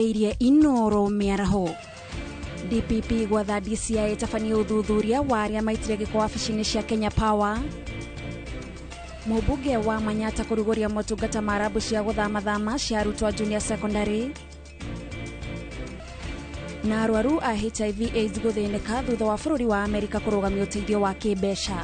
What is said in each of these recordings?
Irie Inoro mĩaraho. DPP gwatha DCI ĩtabanie ũthuthuria wa arĩa maitire gĩko wabici-inĩ cia Kenya Power. Mũmbunge wa Manyatta kũrugũria motungata ma rambu cia gũthamathama cia arutwo a junior secondary. Na arwaru a HIV AIDS gũthĩnĩka thutha wa bũrũri wa Amerika kũrũgamia ũteithio wa kĩmbeca.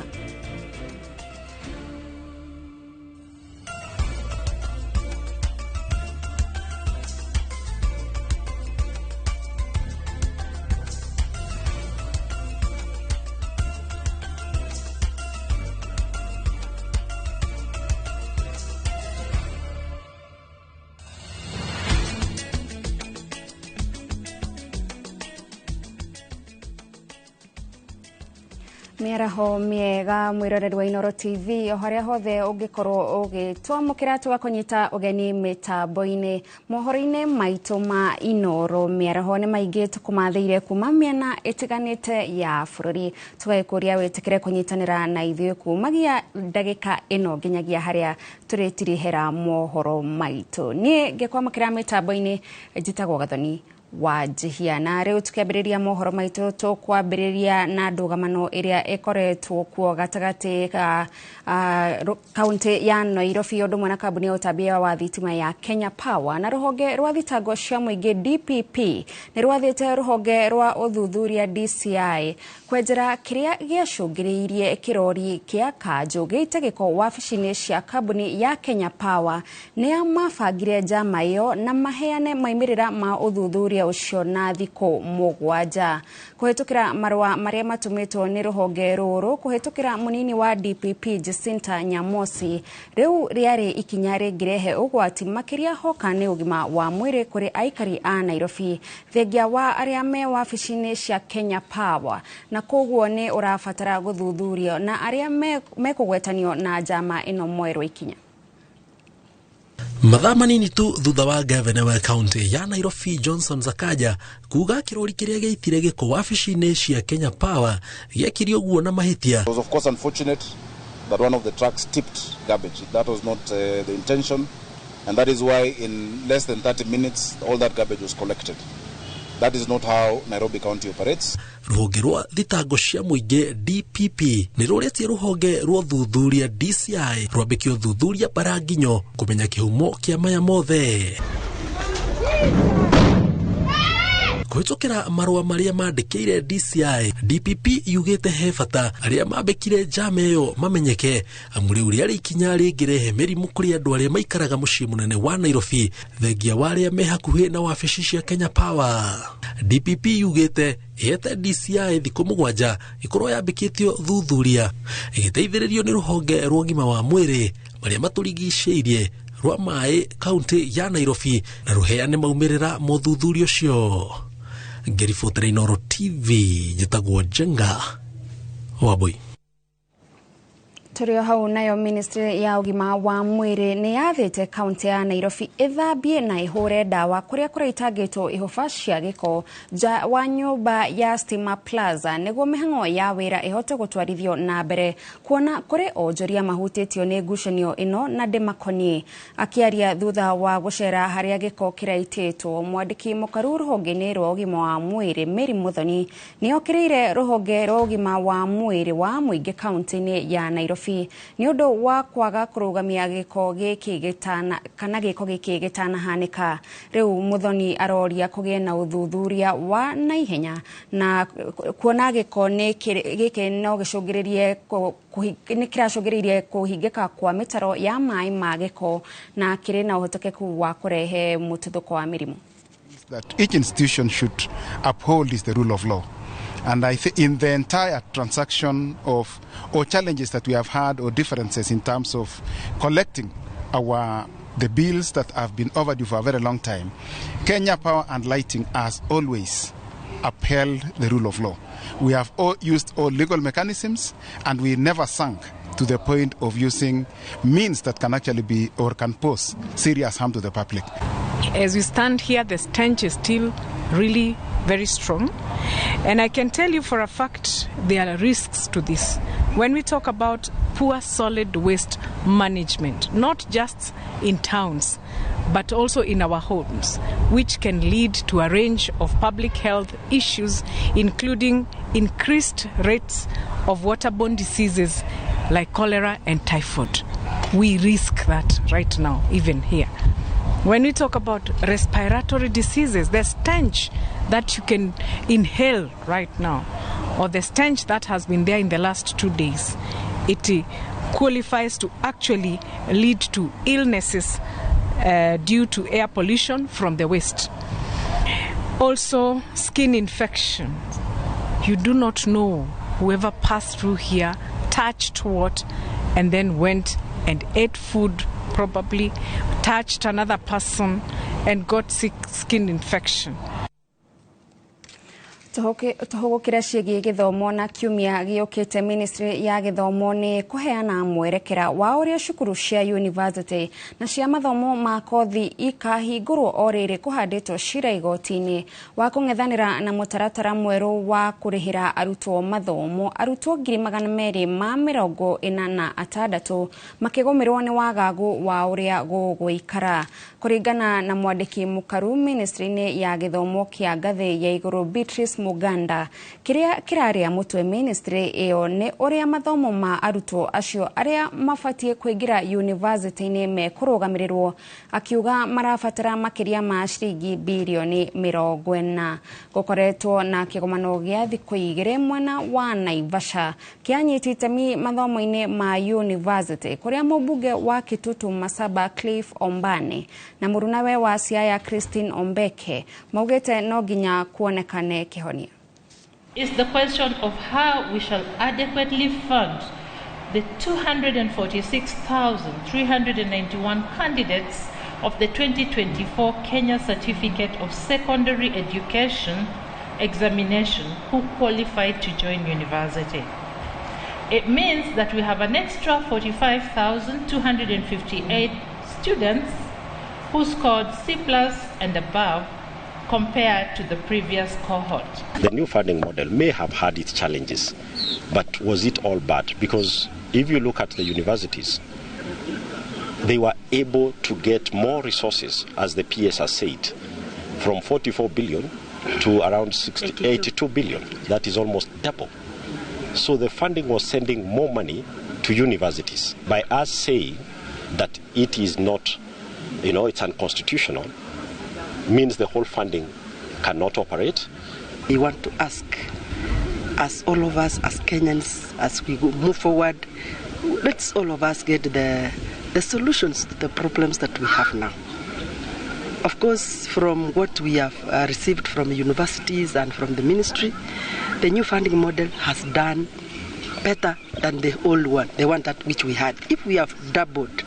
Mĩaraho mĩega mwĩroreri wa Inooro TV o harĩa hothe ũngĩkorwo ũgĩtwamũkĩra tũgakũnyita ũgeni mĩtambo-inĩ mohoro-inĩ maitũ ma Inooro. Mĩaraho nĩ maingĩ tũkũmathĩire kuma mĩena ĩtiganĩte ya bũrũri, tũgagĩkũria wĩtĩkĩre kũnyitanĩra na ithuĩ kumagia ndagĩka ĩno nginyagia harĩa tũrĩtirihĩra mohoro maitũ. Niĩ ngĩkwamũkĩra mĩtambo-inĩ njĩtagwo Gathoni wa Njihia, na rĩu tukiambĩrĩria mohoro maitũ tũkwambĩrĩria na ndũgamano ĩrĩa ĩkoretwo kuo gatagatĩ ka kaunti ya Nairobi ũndũ ũmwe na kambuni ya ũtambia wa thitima ya Kenya Power na rũhonge rwa thitango cia mũingĩ DPP nĩ rwathĩte rũhonge rwa ũthuthuria DCI kwenjera kĩrĩa gĩacũngĩrĩirie kĩrori kĩa kanjũ gĩite gĩko wabici-inĩ cia kambuni ya Kenya Power. Nĩa mabangire njama ĩyo na maheane maimĩrĩra ma ũthuthuria ũcio na thikũ 7 kũhĩtũkĩra marũa marĩa matũmĩtwo nĩ rũhonge rũrũ kũhĩtũkĩra mũnini wa DPP Jacinta Nyamosi. Rĩu rĩarĩ ikinya rĩngĩrehe ũgwati makĩria hoka nĩ ũgima wa mwĩrĩ kũrĩ aikari a Nairobi thengia wa arĩa me wabici-inĩ cia Kenya Power, na koguo nĩ ũrabatara gũthuthurio na arĩa mekũgwetanio na njama ĩno moerwo ikinya. Mathaa manini tu thutha wa gavana wa kaunti ya Nairobi Johnson Sakaja kuga kirori kiria gĩitire gĩko wabici-inĩ cia Kenya Power gĩekire ũguo na mahĩtia. It was of course unfortunate that one of the trucks tipped garbage. That was not the intention, and that is why in less than 30 minutes all that garbage was collected. That is not how Nairobi County operates. Rũhonge rwa thitango cia mũingĩ DPP nĩ rũrĩtie rũhonge rwa ũthuthuria DCI rwambĩke ũthuthuria baranginyo kũmenya kĩhumo kĩa maya mothe. Kũhĩtũkĩra marũa marĩa mandĩkĩire DCI, DPP yugĩte he bata arĩa mambĩkire njama ĩyo mamenyeke, amu rĩu rĩarĩ ikinya rĩngĩrehe mĩrimũ kũrĩ andũ arĩa maikaraga mũciĩ mũnene wa Nairobi thengia wa arĩa me hakuhĩ na wabici cia Kenya Power. DPP yugĩte ĩhete DCI thikũ 7 ĩkorwo yambĩkĩtio thuthuria ĩgĩteithĩrĩrio nĩ rũhonge rwa ũgima wa mwĩrĩ marĩa matũrigicĩirie rwa maĩ kaunti ya Nairobi na rũheane maumĩrĩra mothuthuria ũcio. Ngĩribotera Inooro TV njĩtagwo Njenga Wambui. Tũrĩ o hau nayo ministry ya ũgima wa mwĩrĩ nĩ yathĩte kaunti ya Nairobi ĩthambie na ĩhũre ndawa kũrĩa kũraitangĩtwo ihũba cia gĩko nja wa nyũmba ya Stima Plaza nĩguo mĩhang'o ya wĩra ĩhote gũtwarithio na mbere kuona kũrĩ onjoria mahutĩtio nĩ ngucanio ĩno na ndĩmakoniĩ. Akĩaria thutha wa gũcera harĩa gĩko kĩraitĩtwo, mwandĩki mũkaru rũhonge-inĩ rwa ũgima wa mwĩrĩ Mary Muthoni nĩ okĩrĩire rũhonge rwa ũgima wa mwĩrĩ wa mũingĩ kaunti-inĩ ya Nairobi nĩ ũndũ wa kwaga kũrũgamia gĩko gĩkĩ gĩtana kana gĩko gĩkĩ gĩtanahanĩka. Rĩu Muthoni aroria kũgĩe na ũthuthuria wa naihenya na kuona gĩko gĩkĩ no gĩcũngĩrĩrie nĩ kĩracũngĩrĩirie kũhingĩka kwa mĩtaro ya maĩ ma gĩko na kĩrĩ na ũhotekeku wa kũrehe mũtuthũko wa mĩrimũ. That each institution should uphold is the rule of law. And I think in the entire transaction of or challenges that we have had or differences in terms of collecting the bills that have been overdue for a very long time, Kenya Power and Lighting has always upheld the rule of law. We have all used all legal mechanisms, and we never sank to the point of using means that can actually be or can pose serious harm to the public. As we stand here, the stench is still really very strong. And I can tell you for a fact there are risks to this. When we talk about poor solid waste management, not just in towns, but also in our homes, which can lead to a range of public health issues, including increased rates of waterborne diseases like cholera and typhoid. We risk that right now, even here. When we talk about respiratory diseases, the stench that you can inhale right now, or the stench that has been there in the last 2 days, it qualifies to actually lead to illnesses due to air pollution from the waste. Also, skin infections. You do not know whoever passed through here, touched what, and then went and ate food, probably touched another person and got sick skin infection. Tuhugukira ciĩgiĩ gĩthomo na kiumia gĩũkĩte ministry ya gĩthomo nĩ kũheana mwerekera wa ũrĩa cukuru cia university na cia mathomo ma kothi ikahingũrwo o rĩrĩ kũhandĩtwo cira igoti-inĩ wa kũng'ethanĩra na mũtaratara mwerũ wa kũrĩhĩra arutwo mathomo. Arutwo 246 makĩgũmĩrwo nĩ wagagu wa ũrĩa gũgũikara. Kũringana na mwandĩki mũkaru ministry-inĩ ya gĩthomo kĩa ngathĩ ya igũrũ Beatrice Muganda, kiria kiraria mutwe ministry iyo ni uria mathomo ma arutwo acio aria mabatie kuingira university-ini mekurugamirirwo, akiuga marabatara makiria ma ciringi bilioni 40. Gukoretwo na kigomano gia thiku igiri mwena wa Naivasha kianyiti itemi mathomo-ini ma university kuria mubunge wa Kitutu Masaba Cliff Ombane na murunawe wa Siaya Christine Ombeke maugite no nginya kuonekane kihonia. Is the question of how we shall adequately fund the 246,391 candidates of the 2024 Kenya Certificate of Secondary Education examination who qualified to join university. It means that we have an extra 45,258 students who scored C+ and above compared to the previous cohort. The new funding model may have had its challenges, but was it all bad? Because if you look at the universities, they were able to get more resources, as the PS has said, from 44 billion to around 82 billion. That is almost double. So the funding was sending more money to universities. By us saying that it is not, you know, it's unconstitutional, means the whole funding cannot operate. We want to ask, as all of us, as Kenyans, as we move forward, let's all of us get the solutions to the problems that we have now. Of course, from what we have received from universities and from the ministry, the new funding model has done better than the old one, the one that which we had. If we have doubled.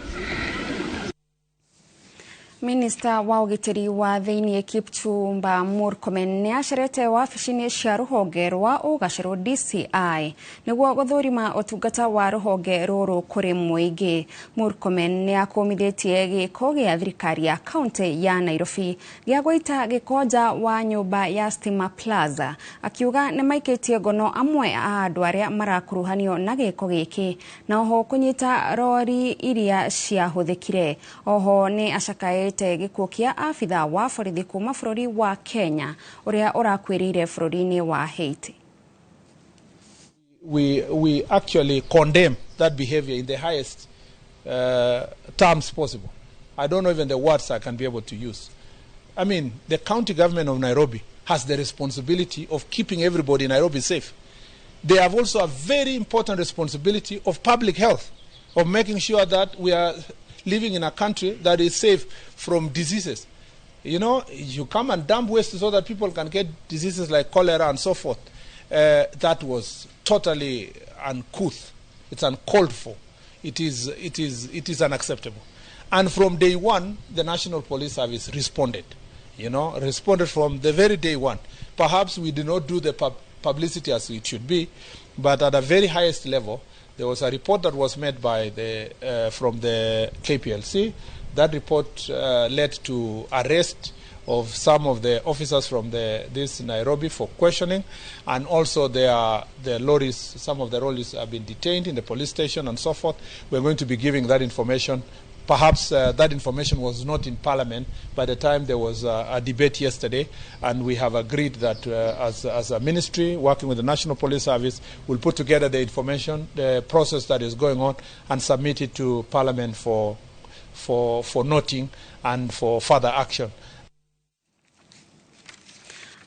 Minister wa ũgitĩri wa thĩinĩ Kipchumba Murkomen nĩ acerete wabici-inĩ cia rũhonge rwa ũgacerũ DCI nĩguo gũthũrima ũtungata wa rũhonge rũrũ kũrĩ mũingĩ. Murkomen nĩ akũmithĩtie gĩko gĩa thirikari ya kaunti ya Nairobi gĩa gũita gĩko nja wa nyũmba ya Stima Plaza, akiuga nĩ maikĩtie ngono amwe a andũ arĩa marakuruhanio na gĩko gĩkĩ na oho kũnyita rori iria ciahũthĩkire. Oho nĩ acakaĩte gĩkuũ kĩa abitha wa borithi kuma bũrũri wa Kenya ũrĩa ũrakuĩrĩire bũrũri-inĩ wa Haiti. We actually condemn that behavior in the highest terms possible. I don't know even the words I can be able to use. I mean, the county government of Nairobi has the responsibility of keeping everybody in Nairobi safe. They have also a very important responsibility of public health, of making sure that we are living in a country that is safe from diseases. You know, you come and dump waste so that people can get diseases like cholera and so forth. That was totally uncouth. It's uncalled for. It is unacceptable. And from day one, the National Police Service responded. You know, responded from the very day one. Perhaps we did not do the publicity as it should be, but at a very highest level, there was a report that was made by the from the KPLC. That report led to arrest of some of the officers from this Nairobi for questioning, and also the lorries, some of the lorries have been detained in the police station and so forth. We're going to be giving that information. Perhaps that information was not in Parliament by the time there was a debate yesterday, and we have agreed that as a ministry working with the National Police Service, we'll put together the information, the process that is going on, and submit it to Parliament for noting and for further action.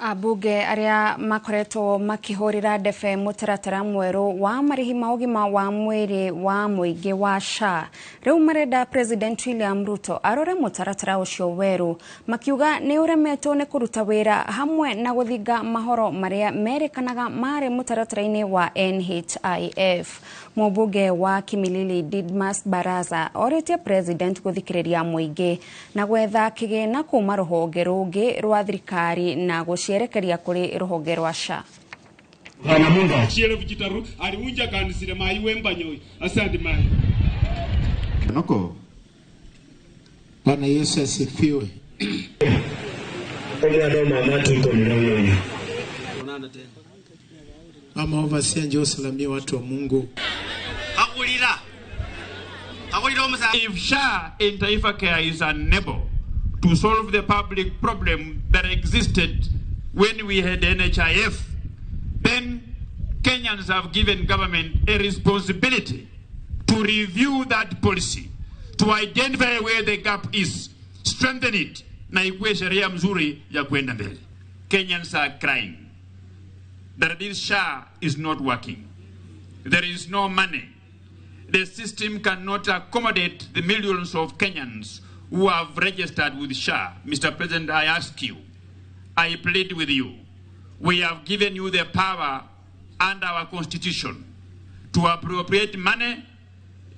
Abunge aria makoretwo makihurira ndebe mutaratara mweru wa marihi ma ugima wa mwiri wa muingi wa SHA riu marenda President William Ruto arore mutaratara ucio weru, makiuga ni uremetwo ni kuruta wira hamwe na guthinga mahoro maria merikanaga mari mutaratara-ini wa NHIF. Mubunge wa Kimilili Didmas Baraza oritie President guthikiriria muingi na gwetha kigina kuma ruhonge rungi rwa thirikari na gucierekeria kuri ruhonge rwa SHA. Bwana Yesu asifiwe. Mama overseer, njoo salamia watu wa Mungu. If SHA in Taifa Care is unable to solve the public problem that existed when we had NHIF, then Kenyans have given government a responsibility to review that policy, to identify where the gap is, strengthen it, na ikuwe sheria mzuri ya kuenda mbele. Kenyans are crying that this SHA is not working. There is no money. The system cannot accommodate the millions of Kenyans who have registered with SHA. Mr. President, I ask you, I plead with you, we have given you the power under our constitution to appropriate money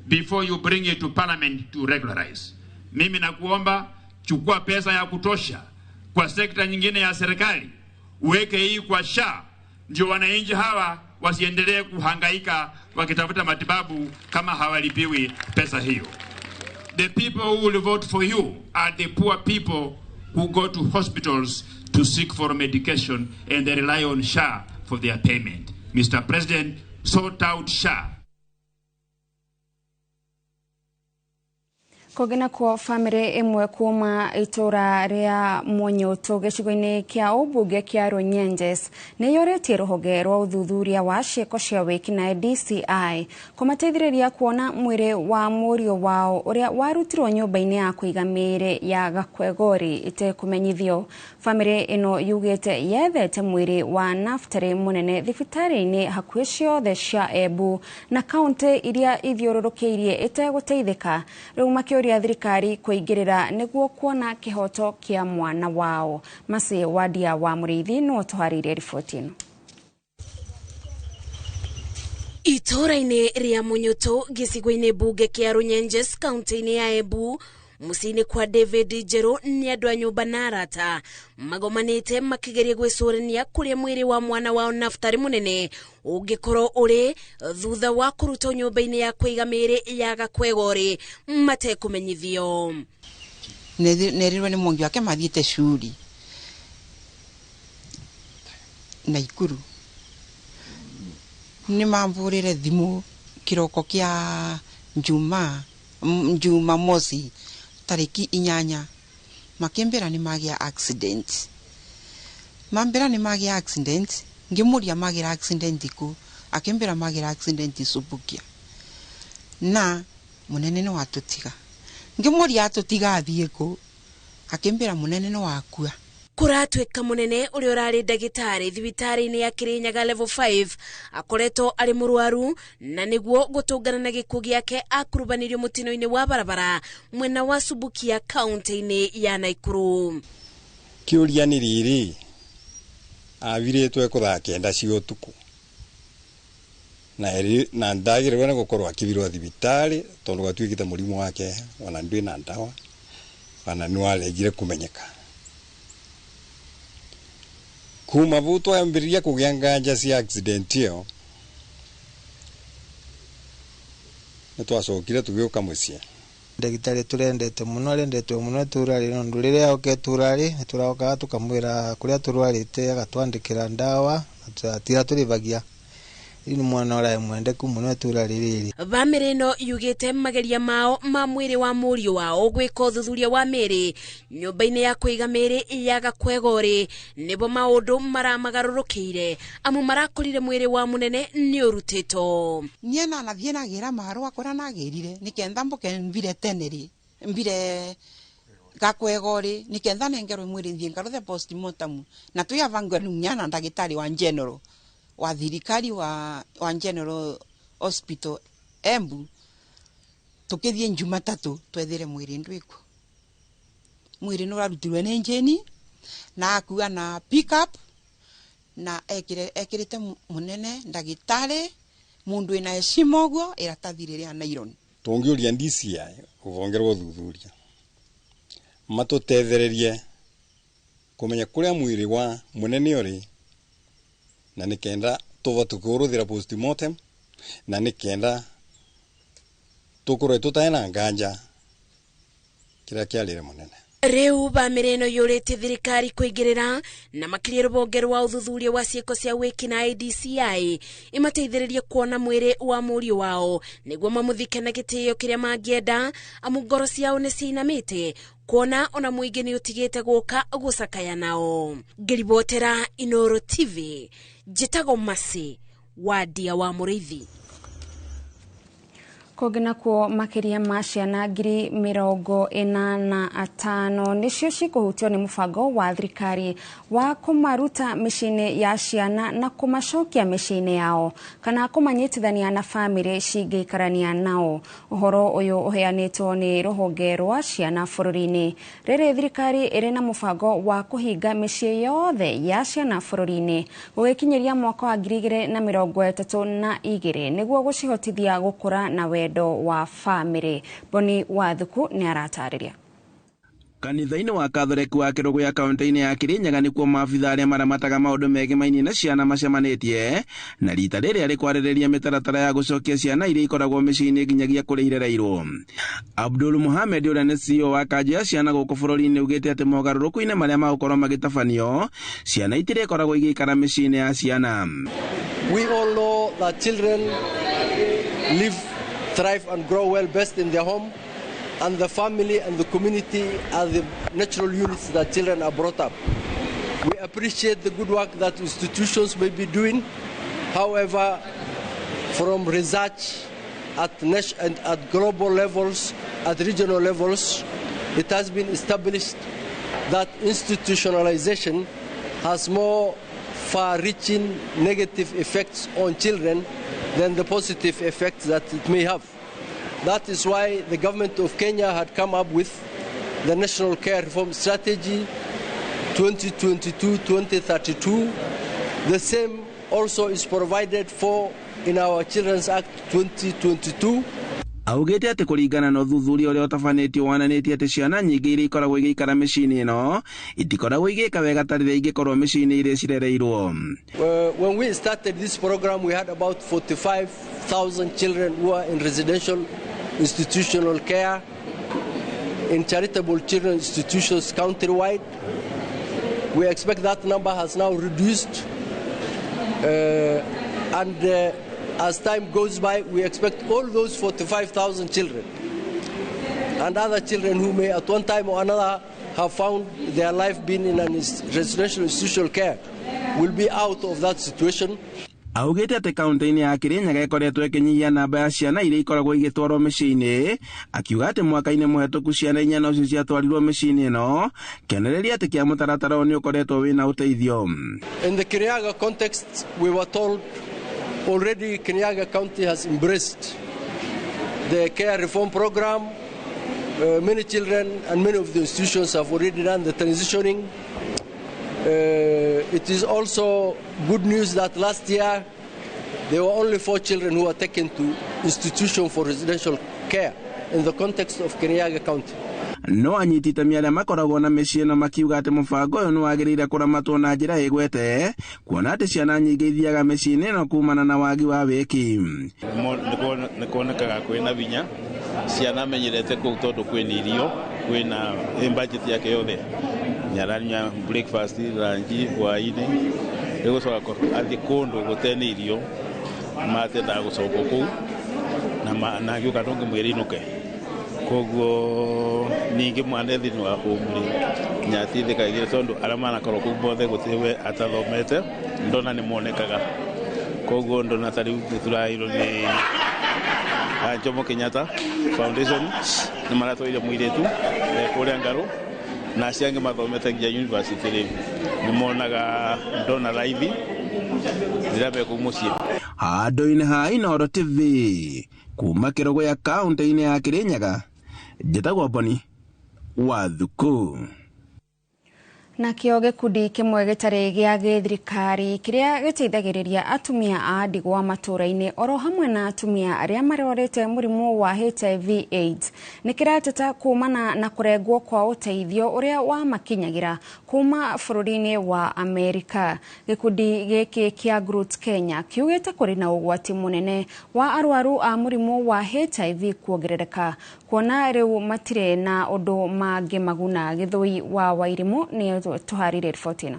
before you bring it to parliament to regularize. Mimi nakuomba, chukua pesa ya kutosha kwa sekta nyingine ya serikali, uweke hii kwa SHA, ndio wananchi hawa wasiendelee kuhangaika wakitafuta matibabu kama hawalipiwi pesa hiyo. The people who will vote for you are the poor people who go to hospitals to seek for medication and they rely on SHA for their payment. Mr. President, sort out SHA. Kũngĩ nakuo bamĩrĩ ĩmwe kuma itũra rĩa Mũnyũtũ gĩcigo-inĩ kĩa ũmbunge kĩa Runyenjes nĩ yũrĩtie rũhonge rwa ũthuthuria wa ciĩko cia wĩkinaĩ DCI kũmateithĩrĩria kuona mwĩrĩ wa mũriũ wao ũrĩa warutirwo nyũmba-inĩ ya kũiga mĩĩrĩ ya Gakwegori ĩtekũmenyithio. Bamĩrĩ ĩno yugĩte yethete mwĩrĩ wa Naftali Mũnene thibitarĩ-inĩ hakuhĩ ciothe cia Embu na kaũntĩ iria ithiũrũrũkĩirie ĩtegũteithĩka. Rĩu makĩũria thirikari kuingirira niguo kuona kihoto kia mwana wao. Masi Wadia wa Muriithi no tuharĩirie riboti ĩno. Itũra-inĩ rĩa Mũnyũtũ gĩcigo-inĩ mbunge kĩa Runyenjes kaũntĩ-inĩ ya Embu, mũciĩ-inĩ kwa David Njerũ nĩ andũ a nyũmba na arata magomanĩte makĩgeria gwĩcũrania kũrĩa mwĩrĩ wa mwana wao Naftali Mũnene ũngĩkorwo ũrĩ thutha wa kũrutwo nyũmba-inĩ ya kũiga mĩĩrĩ ya Gakwegori matekũmenyithio. Nerirwe nĩ mwangi wake mathiĩte curi Naikuru, nĩ mambũrĩre thimũ kĩroko kĩa Jumamosi tariki 8, makimbira ni magia accident. Mambira ni magia accident, ngimuria magira accident ku, akimbira magira accident Subukia. Na munene no atutiga. Ngimuria atutiga athie ku, akimbira munene no akua. Kũratuĩka Mũnene ũrĩa ũrarĩ ndagĩtarĩ thibitarĩ-inĩ ya Kirinyaga level 5 akoretwo arĩ mũrwaru na nĩguo gũtũngana na gĩkuũ gĩake akurubanĩrio mũtino-inĩ wa barabara mwena wa Subukia kaũntĩ-inĩ ya Naikuru. Kĩũria nĩ rĩrĩ, avirĩtwe kũ thaa 9 cia ũtukũ na ndagĩrĩirwo nĩ gũkorwo akĩvirwo thibitarĩ tondũ gwatuĩkĩte mũrimũ wake ona ndwĩ na ndawa ona nĩ waregire kũmenyeka. Kuma vu twambĩrĩria kũgĩa nganja cia accident ĩyo, nĩ twacokire tũgĩũka mũciĩ Ndagĩtarĩ tũrendete mũno arendetwe mũno itũra rĩ nondu rĩrĩa oka itũra rĩ nĩtũrokaga tũkamwĩra kũrĩa tũrwarĩte agatwandĩkĩra ndawa atiratũrĩvagia. Rĩu nĩ mwana ũrarĩ mwendeku mũno itũra rĩrĩ. Bamĩrĩ ĩno yugĩte mageria mao ma mwĩrĩ wa mũriũ wao gwĩka ũthuthuria wa mĩĩrĩ nyũmba-inĩ ya kũiga mĩĩrĩ ya Gakwegorĩ nĩbo maũndũ maramagarũrũkĩire amu marakorire mwĩrĩ wa mũnene nĩ ũrutĩtwo. Niĩ na nathiĩ nagĩra marũa kũrĩa nagĩrire nĩketha mbũke mbire tene rĩ mbire Gakwegorĩ nĩketha nengerwe mwĩrĩ thiĩ ngaruthe postmortem na twĩabangwe nya na ndagĩtarĩ wa general wa thirikari wa General Hospital Embu tukithie Jumatatu twethire mwiri ndwiku mwiri nurarutirwe ni njeni na akua na pick up na ekirite munene ndagitari mundu ina heshima uguo iratathi ria nylon. Tungiuria DCI uvongerwo thuthuria matutethererie kumenya kuria mwiri wa munene uri na nikenda tuva tukuruthira postmortem na nikenda tukurwe tutaena nganja kiria kiarire munene. Riu bamĩrĩ ĩno yũrĩtie thirikari kũingĩrĩra na makĩria rũhonge rwa ũthuthuria wa ciĩko cia wĩkinaĩ DCI ĩmateithĩrĩrie kuona mwĩrĩ wa mũriũ wao nĩguo mamũthike na gĩtĩo kĩrĩa mangĩenda amu ngoro ciao nĩ ciinamĩte kuona ona mũingĩ nĩ ũtigĩte gũka gũcakaya nao. Ngĩribotera Inooro TV njĩtagwo Mercy Wandia wa Mũrĩithi. Kũngĩ nakuo makĩria ma ciana 45,000 nĩcio cikũhutio nĩ mũbango wa thirikari wa kũmaruta mĩciĩ-inĩ ya ciana na kũmacokia mĩciĩ-inĩ yao kana kũmanyitithania na bamĩrĩ cingĩikarania nao. Ũhoro ũyũ ũheanĩtwo nĩ rũhonge rwa ciana bũrũri-inĩ. Rĩrĩ thirikari ĩrĩ na mũbango wa kũhinga mĩciĩ yothe ya ciana bũrũri-inĩ gũgĩkinyĩria mwaka wa 2032 nĩguo gũcihotithia gũkũra na wendo wa famĩlĩ. Boni Wathuku nĩ aratarĩria. Kanitha-inĩ wa Katholeki wa Kĩrũgũya kaunti-inĩ ya Kĩrĩnyaga nĩkuo maabitha arĩa maramataga maũndũ megemainie na ciana macemanĩtie na rita rĩrĩa rĩkwarĩrĩria mĩtaratara ya gũcokia ciana iria ikoragwo mĩciĩ-inĩ nginyagia kũrĩa irereirwo. Abdul Mohamed ũrĩa nĩ CEO wa kanjũ ya ciana gũkũ bũrũri-inĩ augĩte atĩ mogarũrũku-inĩ marĩa magũkorwo magĩtabanio ciana itirĩkoragwo igĩikara mĩciĩ-inĩ ya ciana. We all know that children live, thrive and grow well best in their home, and the family and the community are the natural units that children are brought up. We appreciate the good work that institutions may be doing. However, from research at national and at global levels, at regional levels, it has been established that institutionalization has more far-reaching negative effects on children than the positive effects that it may have. That is why the government of Kenya had come up with the National Care Reform Strategy 2022-2032. The same also is provided for in our Children's Act 2022. Augĩte atĩ kũringana na ũthuthuria ũrĩa ũtabanĩtio wonanĩtie atĩ ciana nyingĩ iria ikoragwo igĩikara mĩciĩ-inĩ ĩno itikoragwo igĩka wega ta rĩrĩa ingĩkorwo mĩciĩ-inĩ iria cirereirwo. When we started this program, we had about 45,000 children who are in residential institutional care in charitable children institutions countrywide. We expect that number has now reduced, and as time goes by, we expect all those 45,000 children and other children who may at one time or another have found their life being in a residential institutional care will be out of that situation. Augĩte atĩ kaunti-inĩ ya Kĩrĩnyaga ĩkoretwo ĩkĩnyihia namba ya ciana iria ikoragwo igĩtwarwo mĩciĩ-inĩ, akiuga atĩ mwaka-inĩ mũhetũku ciana inya nocio ciatwarirwo mĩciĩ-inĩ ĩno, kĩonereria atĩ kĩa mũtaratara ũyũ nĩ ũkoretwo wĩna ũteithio. In the Kirinyaga context, we were told already Kirinyaga County has embraced the care reform program. Many children and many of the institutions have already done the transitioning. It is also good news that last year there were only 4 children who were taken to institution for residential care in the context of Kirinyaga County. No anyiti itemi arĩa makoragwo na mĩciĩ ĩno makiuga atĩ mũbango ũyũ nĩ wagĩrĩire kũramatwo na njĩra ĩgwete kuona atĩ ciana nyingĩ ithiaga mĩciĩ-inĩ ĩno kumana na wagi wa wĩki. Nĩ kuonekaga kwĩna vinya Ciana amenyerete kũu tondũ kwĩna irio, kwĩna budget yake yothe, nĩaranyua breakfast, lunch, hwaĩ-inĩ. Rĩu gũcoka athiĩ kũndũ gũtena irio, matendaga gũcoka kũu na agĩũka ndũngĩmwĩra inũke. Koguo ningĩ mwana e thĩinĩ wa home rĩ, nĩateithĩkaga tondũ arĩa manakorwo kũu mothe gũtirĩ we atathomete, ndona nĩ monekaga. Koguo ndona ta rĩu nĩtũraheirwo nĩ Jomo Kenyatta Foundation, nĩ maratwarire mũirĩtu kũrĩa Ngarũ, na acio angĩ mathomete nginya university rĩ, nĩ monaga ndona raithi rĩrĩa me kũu mũciĩ. Handũ-inĩ ha Inooro TV kuma Kĩrũgũya kaũntĩ-inĩ ya Kĩrĩnyaga, njĩtagwo Boni wa Thuku. Nakĩo gĩkundi kĩmwe gĩtarĩ gĩa gĩthirikari kĩrĩa gĩteithagĩrĩria atumia a ndigwa matũũra-inĩ oro hamwe na atumia arĩa marwarĩte mũrimũ wa HIV AIDS nĩ kĩrateta kumana na kũrengwo kwa ũteithio ũrĩa wamakinyagĩra kuma bũrũri-inĩ wa Amerika. Gĩkundi gĩkĩ kĩa Growth Kenya kiugĩte kũrĩ na ũgwati mũnene wa arwaru a mũrimũ wa HIV kuongerereka, kuona rĩu matirĩ na ũndũ mangĩmaguna. Gĩthũi wa Wairimũ nĩ tuharire riboti ĩno.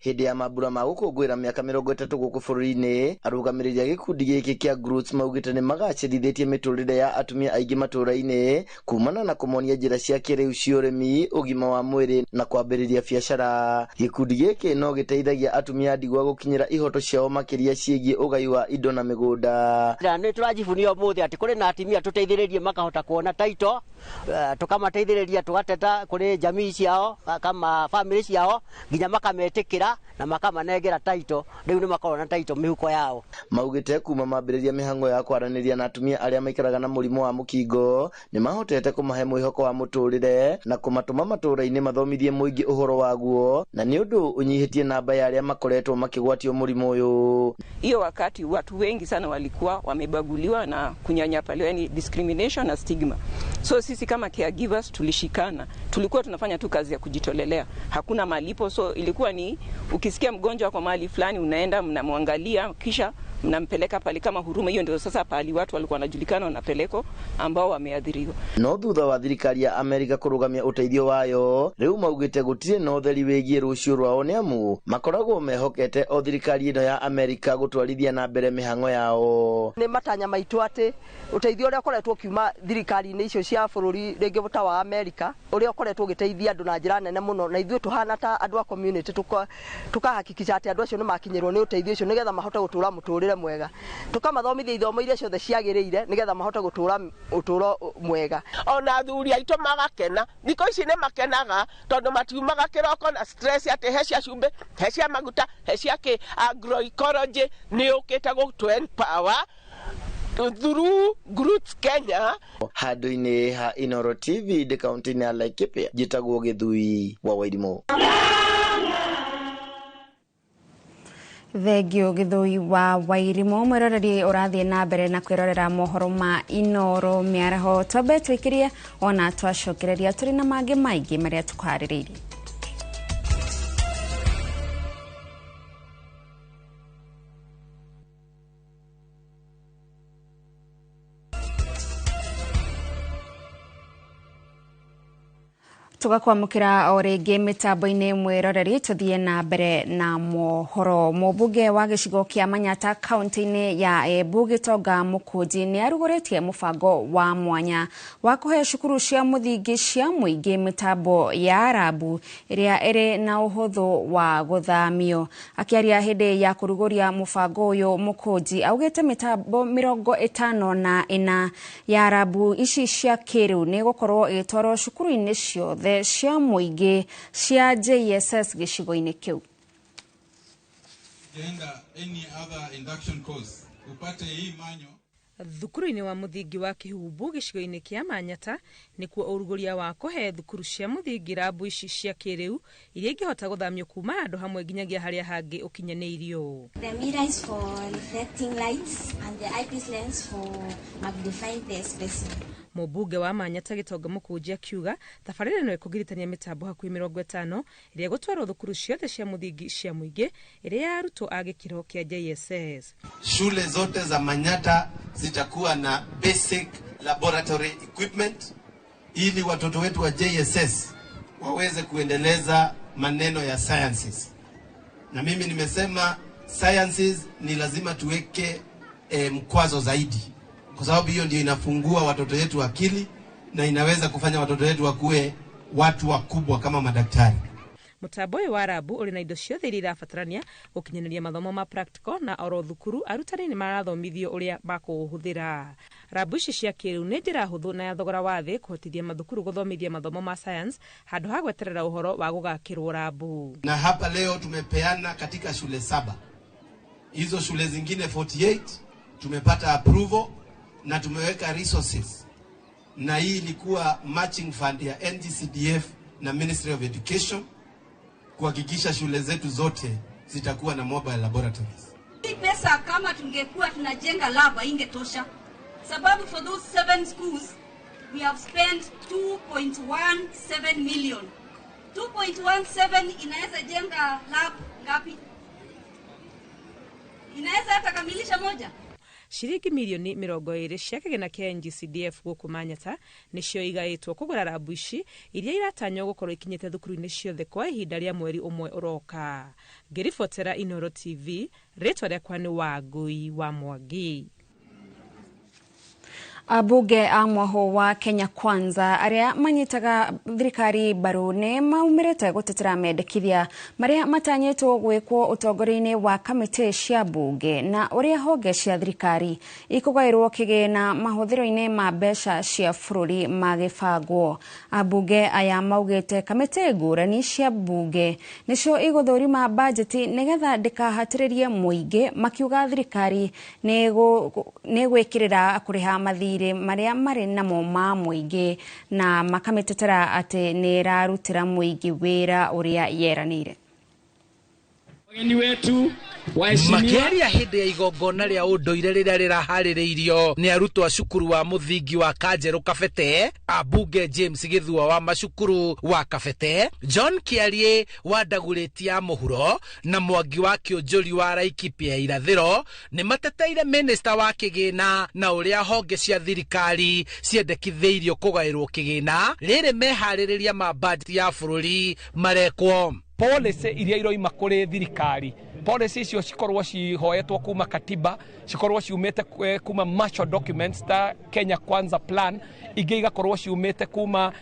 Hĩndĩ ya mambura ma gũkũngũĩra mĩaka 30 gũkũ bũrũri-inĩ, arũgamĩrĩri a gĩkundi gĩkĩ kĩa Growth maugĩte nĩ magacĩrithĩtie mĩtũrĩre ya atumia aingĩ matũũra-inĩ kumana na kũmonia njĩra cia kĩrĩu cia ũrĩmi, ũgima wa mwĩrĩ na kwambĩrĩria biacara. Gĩkundi gĩkĩ no gĩteithagia atumia a ndigwa gũkinyĩra ihoto ciao makĩria ciĩgiĩ ũgai wa indo na mĩgũnda. Nĩ tũrajibunia ũmũthĩ atĩ kũrĩ na atumia tũteithĩrĩrie makahota kuona taito, tũkamateithĩrĩria tũgateta kũrĩ jamii ciao kama family ciao nginya makametĩkĩra na makamanengera taito. Rĩu nĩ makoragwo na taito mĩhuko yao. Maugĩte kuma mambĩrĩria mĩhang'o ya kwaranĩria na atumia arĩa maikaraga na mũrimũ wa mũkingo nĩ mahotete kũmahe mwĩhoko wa mũtũrĩre na kũmatũma matũũra-inĩ mathomithie mũingĩ ũhoro waguo, na nĩ ũndũ ũnyihĩtie namba ya arĩa makoretwo makĩgwatio mũrimũ ũyũ. Hiyo wakati watu wengi sana walikuwa wamebaguliwa na kunyanyapaliwa, yani discrimination na stigma. So sisi kama caregivers tulishikana, tulikuwa tunafanya tu kazi ya kujitolelea, hakuna malipo. So ilikuwa ni ukisikia mgonjwa kwa mahali fulani unaenda mnamwangalia, kisha mnampeleka pale kama huruma. Hiyo ndio sasa pale watu walikuwa wanajulikana wanapelekwa ambao wameadhiriwa. No thutha wa thirikari ya Amerika kũrũgamia ũteithio wayo, rĩu maugĩte gũtirĩ na ũtheri wĩgiĩ rũciũ rwao nĩ amu makoragwo mehokete o thirikari ĩno ya Amerika gũtwarithia na mbere mĩhang'o yao. Nĩ matanya maitũ atĩ ũteithio ũrĩa ũkoretwo ũkiuma thirikari-inĩ icio cia bũrũri rĩngĩ ta wa Amerika, ũrĩa ũkoretwo ũgĩteithia andũ na njĩra nene mũno, na ithuĩ tũhana ta andũ a community tukahakikisha atĩ andũ acio nĩ makinyĩrwo nĩ ũteithio ũcio nĩgetha mahote gũtũra mũtũrĩre mwega, tukamathomithia ithomo iria ciothe ciagĩrĩire nĩgetha mahote gũtũra ũtũro mwega. Ona athuri aitũ magakena thikũ ici nĩ makenaga tondũ matiumaga kĩroko na stress atĩ he cia cumbĩ, he cia maguta, he cia kĩ. Agroecology nĩ yũkĩte gũtũ empower through Growth Kenya. Handũ-inĩ ha Inooro TV ndĩ kaũntĩ-inĩ ya Laikipia, njĩtagwo Gĩthui wa Wairimũ. Thengio Gĩthũi wa Wairimũ. Mwĩroreri ũrathiĩ na mbere na kwĩrorera mohoro ma Inooro mĩaraho, twambe twĩkĩrie ona twacokereria tũrĩ na mangĩ maingĩ marĩa tũkũharĩrĩirie. Tugakwamũkĩra o rĩngĩ mĩtambo-inĩ mwĩroreri, tũthiĩ na mbere na mohoro. Mũmbunge wa gĩcigo kĩa Manyata kaũntĩ-inĩ ya Embu Gĩtonga Mũkũnji nĩ arugũrĩtie mũbango wa mwanya wa kũhe cukuru cia mũthingi cia mũingĩ mĩtambo ya rabu ĩrĩa ĩrĩ na ũhũthũ wa gũthamio. Akĩaria hĩndĩ ya kũrugũria mũbango ũyũ, Mũkũnji augĩte mĩtambo 54 ya rabu ici cia kĩrĩu nĩ gũkorwo ĩgĩtwarwo cukuru-inĩ ciothe cia mũingĩ cia JSS gĩcigo-inĩ kĩu. Thukuru-inĩ wa mũthingi wa Kĩhumbu gĩcigo-inĩ kĩa Manyata nĩkuo ũrugũria wa kũhe thukuru cia mũthingi rabu ici cia kĩrĩu iria ingĩhota gũthamio kuma handũ hamwe nginyagia harĩa hangĩ ũkinyanĩirio. The mirror is for reflecting lights and the eyepiece lens for magnifying the specimen. Mũmbunge wa Manyata Gĩtonga Mũkũnji akiuga tabarĩra ĩno ĩkũgiritania mĩtambo hakuhĩ 50 ĩrĩa ĩgũtwarwo thukuru ciothe cia mũthingi cia mũingĩ ĩrĩa ya arutwo a gĩkĩro kĩa JSS. Shule zote za Manyata zitakuwa na basic laboratory equipment ili watoto wetu wa JSS waweze kuendeleza maneno ya sciences. Na mimi nimesema sciences ni lazima tuweke mkwazo zaidi, kwa sababu hiyo ndio inafungua watoto wetu akili na inaweza kufanya watoto wetu wakuwe watu wakubwa kama madaktari. Mũtambo ũyũ wa rabu ũrĩ na indo ciothe iria irabatarania gũkinyanĩria mathomo ma practical na oro thukuru arutani nĩ marathomithio ũrĩa makũũhũthĩra. Rabu ici cia kĩrĩu nĩ njĩra hũthũ na ya thogora wa thĩ kũhotithia mathukuru gũthomithia mathomo ma science handũ ha gweterera ũhoro wa gũgakĩrwo rabu. Na hapa leo tumepeana katika shule 7. Hizo shule zingine 48 tumepata approval na tumeweka resources. Na hii ilikuwa matching fund ya NGCDF na Ministry of Education kuhakikisha shule zetu zote zitakuwa na mobile laboratories. Hii pesa kama tungekuwa tunajenga lab ingetosha. Sababu for those 7 schools we have spent 2.17 million. 2.17 inaweza jenga lab ngapi? Inaweza hata kamilisha moja? Shiringi mirioni 20 cia kĩgĩna kĩa NGCDF gũkũ Manyata nĩcio igaĩtwo kũgũra rabu ici iria iratanywo gũkorwo ikinyĩte thukuru-inĩ ciothe kwa ihinda rĩa mweri ũmwe ũroka. Ngĩribotera Inooro TV, rĩtwa rĩakwa nĩ Wangui wa Mwangi. Ambunge a mwaho wa Kenya Kwanza aria manyitaga thirikari mbaru nĩ maumĩrĩte gũtetera mendekithia marĩa matanyĩtwo gwĩkwo ũtongoria-inĩ wa kamĩtĩ cia mbunge na ũrĩa honge cia thirikari ikũgaĩrwo kĩgĩna mahũthĩro-inĩ ma mbeca cia bũrũri magĩbangwo. Ambunge aya maugĩte kamĩtĩ ngũrani cia mbunge nĩcio igũthũrima bajeti nĩgetha ndĩkahatĩrĩrie mũingĩ, makiuga thirikari nĩ gwĩkĩrĩra kũrĩha mathirĩ maria marĩ namo ma mũingĩ na makamĩtetera atĩ nĩ ĩrarutĩra mũingĩ wĩra ũrĩa yeranĩire. Wageni wetu makĩaria hĩndĩ ya igongona rĩa ũndũire rĩrĩa rĩraharĩrĩirio nĩ arutwo a cukuru wa mũthingi wa Kanjerũ Kabete, ambunge James Gĩthua wa macukuru wa Kabete, John Kĩarie wa Ndagurĩti ya Mũhuro na Mwangi wa Kĩũnjũri wa Laikipia ya Irathĩro nĩ mateteire minista wa kĩgĩna na ũrĩa honge cia thirikari ciendekithĩirio kũgaĩrwo kĩgĩna rĩrĩ meharĩrĩria ma bajeti ya bũrũri marekwo. Policy iria iroima kũrĩ thirikari, policy icio cikorwo cihoetwo kuma katiba, cikorwo ciumĩte kuma marshal documents ta Kenya Kwanza plan, ingĩ igakorwo ciumĩte kuma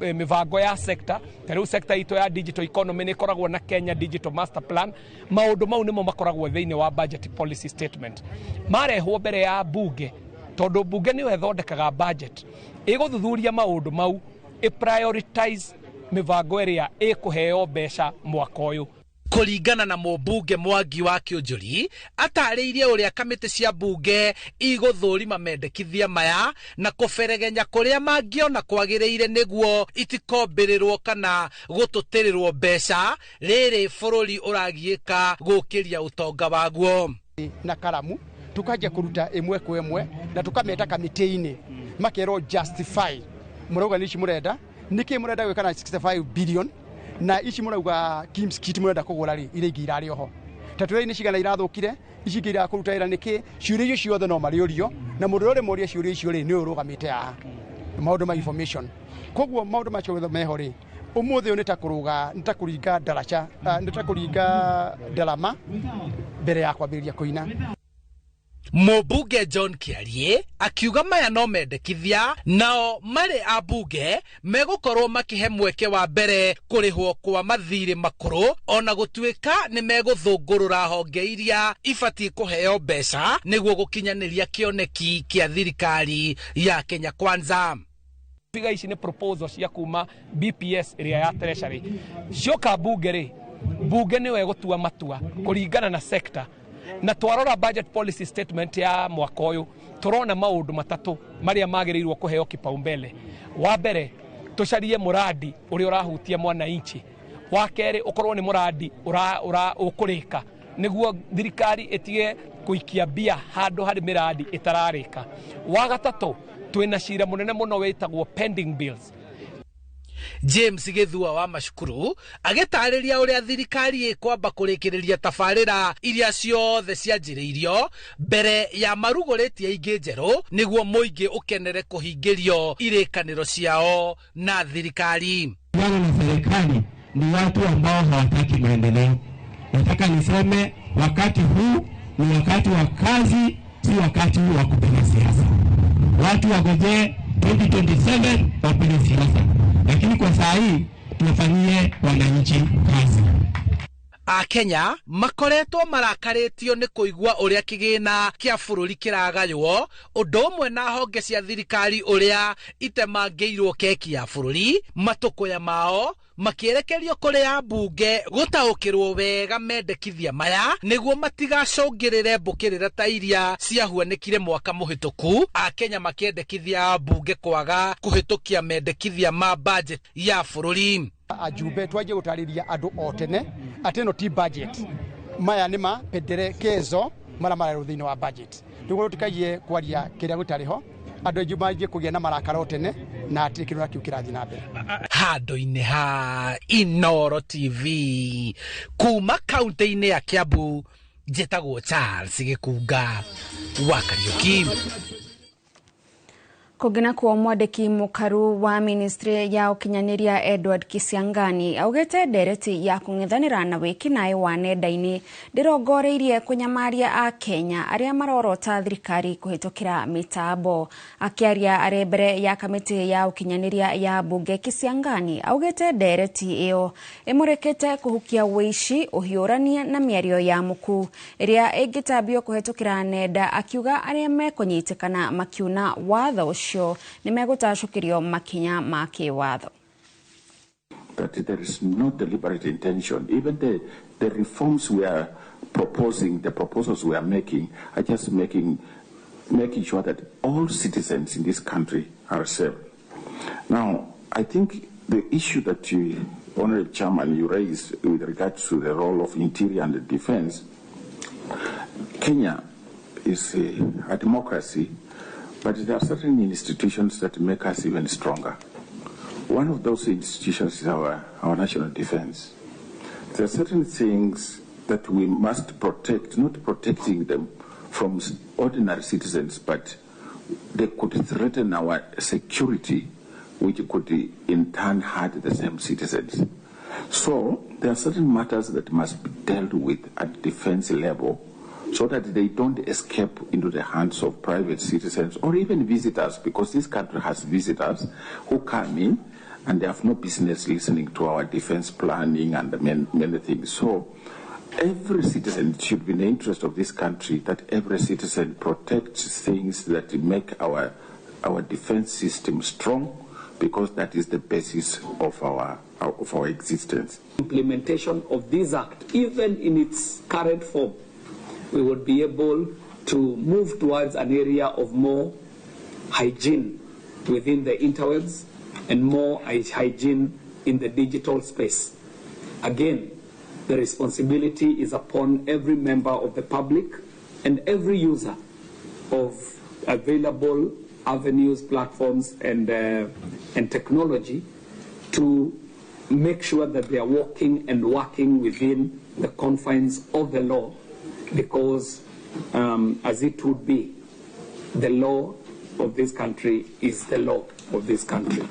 mĩbango ya sector. Ta rĩu sector itũ ya digital economy nĩ ĩkoragwo na Kenya Digital Master Plan. Maũndũ mau nĩmo makoragwo thĩinĩ wa budget policy statement, marehwo mbere ya bunge, tondũ bunge nĩyo ĩthondekaga budget, ĩgũthuthuria maũndũ mau, ĩ prioritize mĩbango ĩrĩa ĩkũheo mbeca mwaka ũyũ. Kũringana na mũmbunge Mwangi wa Kĩũnjũri, atarĩirie ũrĩa kamĩtĩ cia mbunge igũthũrima mendekithia maya na kũberegenya kũrĩa mangĩona kwagĩrĩire nĩguo itikombĩrĩrwo kana gũtũtĩrĩrwo mbeca rĩrĩ bũrũri ũragiĩka gũkĩria ũtonga waguo. Na karamu tukaja kũruta ĩmwe kwa ĩmwe na tũkameta kamĩtĩ-inĩ makerwo justify mũrauga nĩ ici mũrenda, nĩkĩ mũrenda gwĩka na 65 billion na ici mũrauga Kim's kit mũrenda kũgũra rĩ, iria ingĩ irarĩ oho ta tũrĩa nĩ cigana irathũkire, ici ingĩ irakũruta wĩra nĩkĩ? Ciũria icio ciothe no marĩũrio, na mũndũ ũrĩa ũrĩmũria ciũria icio rĩ nĩ ũrũgamĩte haha maũndũ ma information. Koguo maũndũ macio meho rĩ, ũmũthĩ ũyũ nĩ ta kũrũga, nĩ ta kũringa ndaraca, nĩ ta kũringa ndarama mbere ya kwambĩrĩria kũina. Mũmbunge John Kĩarie akiuga maya no mendekithia nao marĩ ambunge megũkorwo makĩhe mweke wa mbere kũrĩhwo kwa mathirĩ makũrũ ona gũtuĩka nĩ megũthũngũrũra honge iria ibatiĩ kũheo mbeca nĩguo gũkinyanĩria kĩoneki kĩa thirikari ya Kenya Kwanza. Figa ici nĩ proposal cia kuma BPS ĩrĩa ya Treasury cioka bunge rĩ, bunge nĩyo ĩgũtua matua kũringana na sector. Na twarora budget policy statement ya mwaka ũyũ, tũrona maũndũ matatũ marĩa magĩrĩirwo kũheo kipaumbele. Wa mbere, tũcarie mũrandi ũrĩa ũrahutia mwananchi. Wa kerĩ, ũkorwo nĩ mũrandi ũkũrĩka nĩguo thirikari ĩtige kũikia mbia handũ harĩ mĩrandi ĩtararĩka. Wa gatatũ, twĩna cira mũnene mũno wĩtagwo pending bills. James Githua wa macukuru agĩtarĩria ũrĩa thirikari ĩkwamba kũrĩkĩrĩria tabarĩra iria ciothe cianjĩrĩirio mbere ya marugũrĩtie ingĩ njerũ nĩguo mũingĩ ũkenere kũhingĩrio irĩkanĩro ciao na thirikari. Wana na serikali ni watu ambao hawataki maendeleo. Nataka niseme wakati huu ni wakati wa kazi, si wakati wa kupiga siasa. Watu wagojee 2027 wapige siasa, lakini kwa saa hii tuwafanyie wananchi kazi. Akenya makoretwo marakarĩtio nĩ kũigua ũrĩa kĩgĩna kĩa bũrũri kĩragaywo ũndũ ũmwe na honge cia thirikari ũrĩa itemangĩirwo keki ya bũrũri matũkũya mao makĩerekerio kũrĩ ambunge gũtaũkĩrwo wega mendekithia maya nĩguo matigacũngĩrĩre mbũkĩrĩra ta iria ciahuanĩkire mwaka mũhĩtũku. Akenya makĩendekithia ambunge kwaga kũhĩtũkia mendekithia ma budget ya bũrũri. Ajumbe twanjie gũtarĩria andũ o tene atĩ ĩno ti budget, maya nĩ mapenderekezo marĩa marerwo thĩinĩ wa budget, nĩguo tũtikaiye kwaria kĩrĩa gĩtarĩ ho, andũ aingĩ manjie kũgĩa na marakara o tene na atĩ kĩrĩa kĩu kĩrathiĩ na mbere. Handũ-inĩ ha Inooro TV kuma kaunti-inĩ ya Kiambu, njĩtagwo Charles Gĩkunga wa Kariuki. Kũngĩ nakuo, mwandĩki mũkaru wa ministry ya ũkinyanĩria Edward Kisiangani augĩte ndereti ya kũng'ethanĩra na wĩkinaĩ wa nenda-inĩ ndĩrongoreirie kũnyamaria Akenya arĩa marorota thirikari kũhĩtũkĩra mĩtambo. Akĩaria arĩ mbere ya kamĩtĩ ya ũkinyanĩria ya mbunge, Kisiangani augĩte ndereti ĩyo ĩmũrĩkĩte kũhukia wĩici, ũhiũrania na mĩario ya muku ĩrĩa ĩngĩtambio kũhĩtũkĩra nenda, akiuga arĩa mekũnyitĩkana makiuna watho ũcio nĩ megũtacũkĩrio makinya ma kĩwatho. That there is no deliberate intention. Even the reforms we are proposing, the proposals we are making, are just making sure that all citizens in this country are safe. Now, I think the issue that you, Honorable Chairman, you raised with regard to the role of interior and the defense, Kenya is a democracy, but there are certain institutions that make us even stronger. One of those institutions is our national defense. There are certain things that we must protect, not protecting them from ordinary citizens, but they could threaten our security, which could in turn hurt the same citizens. So there are certain matters that must be dealt with at defense level so that they don't escape into the hands of private citizens or even visitors, because this country has visitors who come in and they have no business listening to our defense planning and many things. So every citizen, it should be in the interest of this country that every citizen protects things that make our defense system strong, because that is the basis of our existence. Implementation of this act, even in its current form, we would be able to move towards an area of more hygiene within the interwebs and more hygiene in the digital space. Again, the responsibility is upon every member of the public and every user of available avenues, platforms, and technology to make sure that they are walking and working within the confines of the law, because as it would be, the law of this country is the law of this country.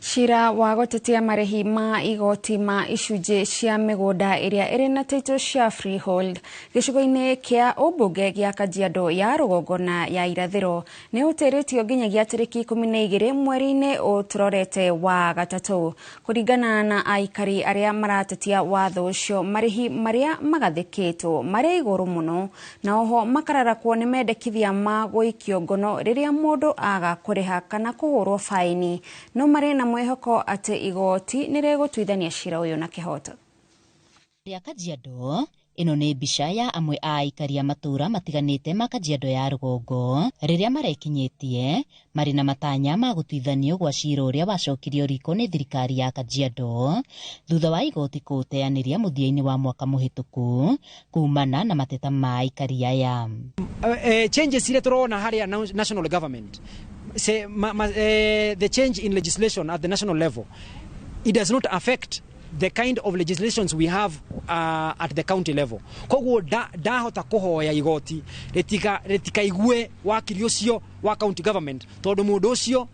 Cira wa gũtetia marĩhi ma igoti ma icunjĩ cia mĩgũnda ĩrĩa ĩrĩ na title cia freehold gĩcigo-inĩ kĩa ũmbunge gĩa Kajiado ya rũgongo na ya irathĩro nĩ ũtĩrĩtio nginyagia tarĩki 12 mweri-inĩ ũtũrorete wa gatatũ. Kũringana na aikari arĩa maratetia watho ũcio, marĩhi marĩa magathĩkĩtwo marĩ igũrũ mũno na oho makararakwo nĩ mendekithia ma gũikio ngono rĩrĩa mũndũ aga kũrĩha kana kũhũrwo faini, no marĩ na mwĩhoko atĩ igoti nĩ rĩgũtuithania cira ũyũ na kĩhoto. Rĩa Kajiado, ĩno nĩ mbica ya amwe a aikari a matũũra matiganĩte ma Kajiado ya rũgongo rĩrĩa marekinyĩtie marĩ na matanya ma gũtuithanio gwa cira ũrĩa wacokirio riko nĩ thirikari ya Kajiado thutha wa igoti kũũteanĩria mũthia-inĩ wa mwaka mũhĩtũku kumana na mateta ma aikari aya. Changes iria tũrona harĩa national government say, the change in legislation at the national level, it does not affect the kind of legislations we have at the county level. Koguo ndahota kuhoya igoti ritikaigue wakiri ucio wa county government tondu mundu ucio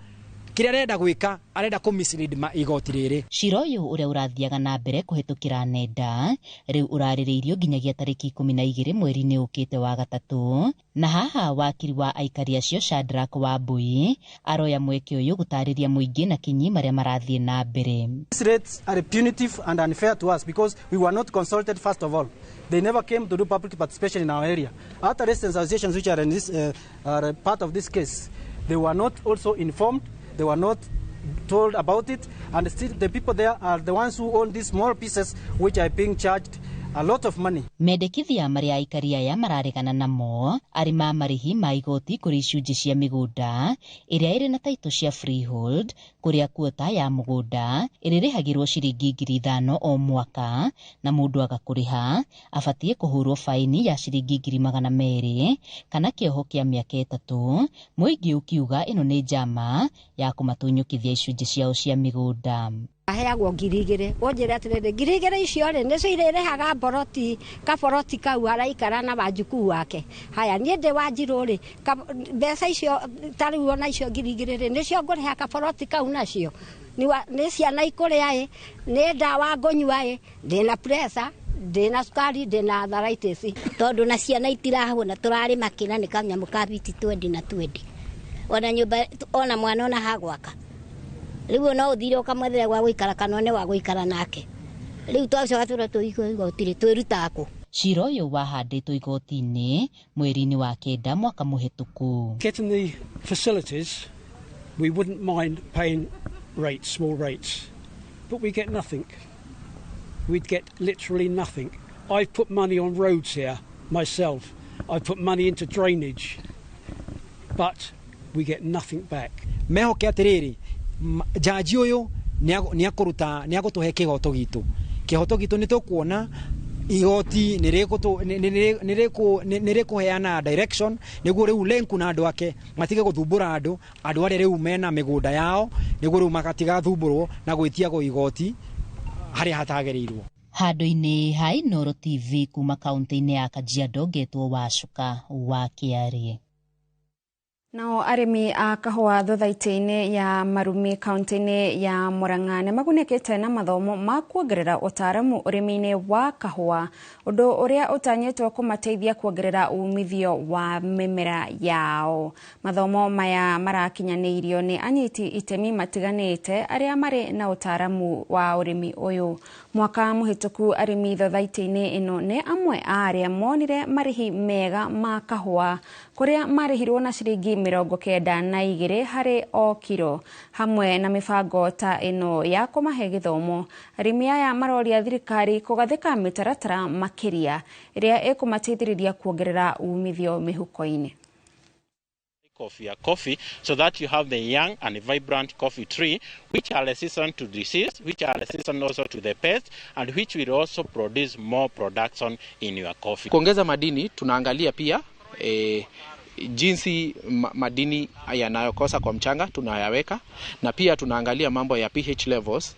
kiria arenda gwika arenda ku mislead igoti riri. Cira ũyũ ũrĩa ũrathiaga na mbere kũhĩtũkĩra nenda rĩu ũrarĩrĩirio nginyagia tarĩki 12 mweri-inĩ ũkĩte wa gatatũ, na haha wakiri wa aikari acio Shadrack Wambui aroya mweke ũyũ gũtarĩria mũingĩ na kinyi marĩa marathiĩ na mbere. These rates are punitive and unfair to us because we were not consulted first of all. They never came to do public participation in our area. Other residents associations which are in this, are part of this case, they were not also informed. They were not told about it, and still the people there are the ones who own these small pieces which are being charged a lot of money. Mendekithia marĩa aikari aya mararegana namo arĩ ma marĩhi ma igoti kũrĩ icunjĩ cia mĩgũnda ĩrĩa ĩrĩ na taitũ cia freehold, kũrĩa kuota ya mũgũnda ĩrĩrĩhagĩrwo ciringi 5,000 o mwaka, na mũndũ aga kũrĩha abatiĩ kũhũrwo faini ya ciringi 200,000 kana kĩoho kĩa mĩaka 3, mũingĩ ũkiuga ĩno nĩ njama ya kũmatunyũkithia icunjĩ ciao cia mĩgũnda. Aheagwo 2,000 ũnjĩre atĩrĩrĩ 2,000 icio rĩ nĩcio irĩrĩhaga mboroti kaboroti kau araikara na wanjukuu wake. Haya niĩ ndĩ Wanjirũ rĩ mbeca icio ta rĩu ona icio 2,000 rĩ nĩcio ngũrĩha kaboroti kau nacio nĩ ciana ikũrĩa ĩ nĩ ndawa ngũnyua ĩ ndĩna pressure ndĩna cukari ndĩna arthritis tondũ na ciana itirahũna tũrarĩma kĩna nĩ kanyamũ ka biti 20 na 20 ona nyũmba ona mwana ona hagwaka rĩu no ũthire ũkamwethera gwa gũikara kana one wa gũikara nake rĩu twacoka tũra tũigua igoti twĩrutaga kũ. Cira ũyũ wahandĩtwo igoti-inĩ mweri-inĩ wa 9 mwaka mũhĩtũku. Getting the facilities, we wouldn't mind paying rates, small rates, but we get nothing. We'd get literally nothing. I've put money on roads here myself. I've put money into drainage, but we get nothing back. Mehoke atĩrĩrĩ jaji ũyũ nĩ agũtũhe kĩhoto gitũ. Kĩhoto gitũ nĩ tũkuona igoti nĩ rĩkũheana direction nĩguo rĩu Lenku na andũ ake matige gũthumbũra andũ arĩa rĩu mena mĩgũnda yao nĩguo rĩu magatigathumbũrwo na gwĩtiagwo igoti harĩa hatagĩrĩirwo. Handũ-inĩ ha Inooro TV kuma kaunti-inĩ ya Kajiado ngetwo Wacuka wa Kĩarĩ. Nao arĩmi a kahũa thothaitĩ-inĩ ya Marumi kaunti-inĩ ya Murang'a nĩ magunĩkĩte na mathomo ma kuongerera ũtaaramu ũrĩmi-inĩ wa kahũa, ũndũ ũrĩa ũtanyĩtwo kũmateithia kuongerera umithio wa mĩmera yao. Mathomo maya marakinyanĩirio nĩ anyiti itemi matiganĩte arĩa marĩ na ũtaaramu wa ũrĩmi ũyũ. Mwaka mũhĩtũku arĩmi thothaitĩ-inĩ ĩno nĩ amwe a arĩa monire marĩhi mega ma kahũa kũrĩa marĩhirwo na ciringi 92 harĩ o kiro. Hamwe na mĩbango ta ĩno ya kũmahe gĩthomo, arĩmi aya maroria thirikari kũgathĩka mĩtaratara makĩria ĩrĩa ĩkũmateithĩrĩria kuongerera umithio mĩhuko-inĩ. Coffee, so that you have the young and vibrant coffee tree, which are resistant to disease, which are resistant also to the pest, and which will also produce more production in your coffee. Kuongeza madini tunaangalia pia jinsi madini yanayokosa kwa mchanga tunayaweka, na pia tunaangalia mambo ya pH levels,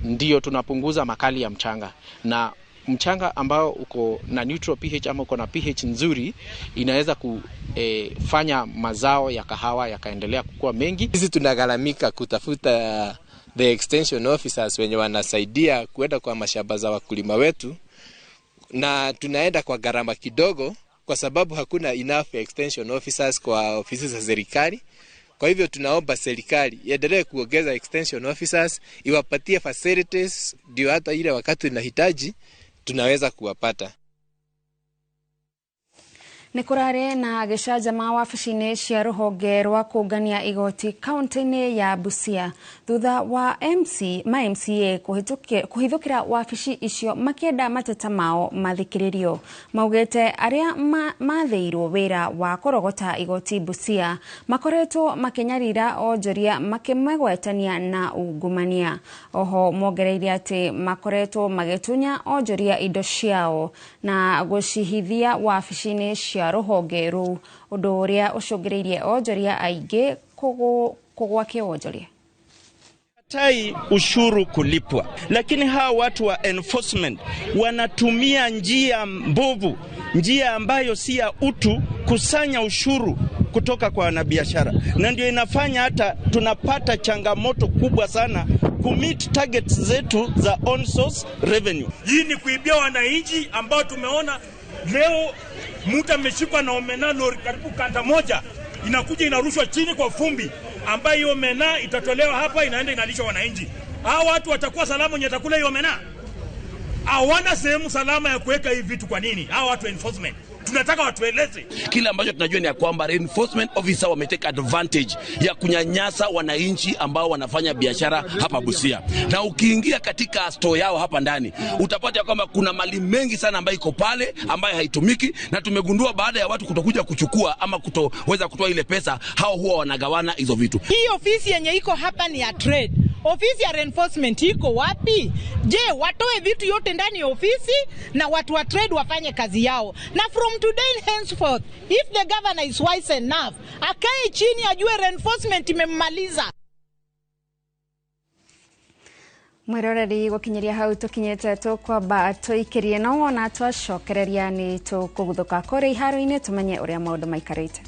ndio tunapunguza makali ya mchanga, na mchanga ambao uko na neutral pH ama uko na pH nzuri inaweza kufanya mazao ya kahawa yakaendelea kukua mengi. Sisi tunagharamika kutafuta the extension officers wenye wanasaidia kuenda kwa mashamba za wakulima wetu, na tunaenda kwa gharama kidogo kwa sababu hakuna enough extension officers kwa ofisi za serikali. Kwa hivyo tunaomba serikali iendelee kuongeza extension officers, iwapatie facilities ndio hata ile wakati tunahitaji tunaweza kuwapata. Nĩ kũrarĩ na gĩcanjama wabici-inĩ cia rũhonge rwa kũngania igoti kaunti-inĩ ya Busia thutha wa MC ma MCA kũhithũkĩra wabici icio makĩenda mateta mao mathikĩrĩrio. Maugĩte arĩa mathĩirwo wĩra wa kũrogota igoti Busia makoretwo makĩnyarira onjoria makĩmegwetania na ungumania. Oho mongereire atĩ makoretwo magĩtunya onjoria indo ciao na gũcihithia wabici-inĩ cia rũhonge rũu, ũndũ ũrĩa ũcũngĩrĩirie onjoria aingĩ kũgwa kĩwonjoria. Tai ushuru kulipwa, lakini hawa watu wa enforcement wanatumia njia mbovu, njia ambayo si ya utu kusanya ushuru kutoka kwa wanabiashara, na ndio inafanya hata tunapata changamoto kubwa sana kumeet targets zetu za on source revenue. Hii ni kuibia wananchi ambao tumeona leo mtu ameshikwa na omena lori karibu kanda moja inakuja inarushwa chini kwa fumbi, ambayo hiyo omena itatolewa hapa inaenda inalishwa wananchi. Hao watu watakuwa salama wenye watakula hiyo omena? Hawana sehemu salama ya kuweka hivi vitu. Kwa nini? Hao watu enforcement tunataka watueleze. Kile ambacho tunajua ni ya kwamba reinforcement officer wametake advantage ya kunyanyasa wananchi ambao wanafanya biashara hapa Busia. Na ukiingia katika store yao hapa ndani utapata kwamba kuna mali mengi sana ambayo iko pale ambayo haitumiki, na tumegundua baada ya watu kutokuja kuchukua ama kutoweza kutoa ile pesa, hao huwa wanagawana hizo vitu. Hii ofisi yenye iko hapa ni ya trade. Ofisi ya reinforcement iko wapi? Je, watoe vitu yote ndani ya ofisi na watu wa trade wafanye kazi yao. Na from today henceforth, if the governor is wise enough, akae chini ajue reinforcement imemmaliza. Mwiroreri gukinyiria hau tukinyite tukwamba tuikirie no wona twacokereria ni tukuguthuka kuri iharo-ini tumenye uria maundu maikarite.